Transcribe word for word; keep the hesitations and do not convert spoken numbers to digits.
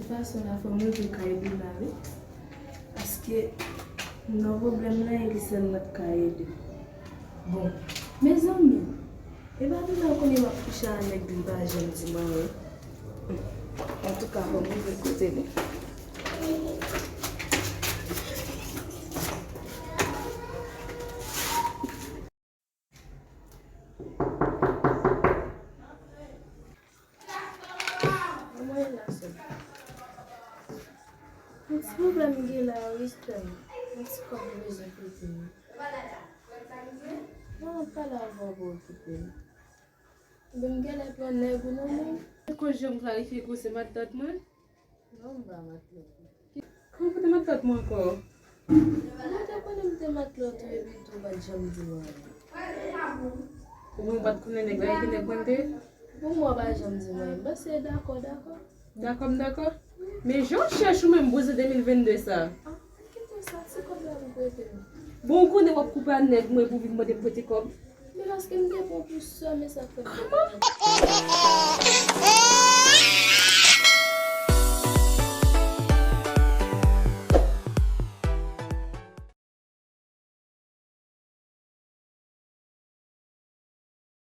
Gason la fò m rive kay Dona wi. Paske nan pwoblèm nan e li sèl nan k ka ede m. Bon, mezanmi, e pa Dona konnen m ap kouche a nèg li pa janm di m anyen. Antouka fò m rive kote li. Mwen la sou. Yon ti pwoblèm m gen la wi sè m. Yon ti kòb m bezwen prete m. Non, m ap pale avè w pou w kite m. Ebyen m genlè pran nèg ou non mwen. Koz jan m klarifye kou se matant mwen. Non, m pa matant ou. Kòman pou te matant mwen ankò? Mwen te konnen m te matant ou epi tou w pa t janm di mwen anyen. Ou menm ou pa t konnen nèg la e ki nèg mwen te? Pou mwen w pa janm di mwen anyen. M panse dakò, dakò. Dakò m dakò? Men jan w chèch ou menm bouzin de mil vennde sa. Ah, kite sa, ti kòb la pou prete m. Bon, ou konnen w ap koupe a nèg mwen pou vin mande m prete kòb. Men paske m te pran pou sè m, e sa k fè m... Kòman?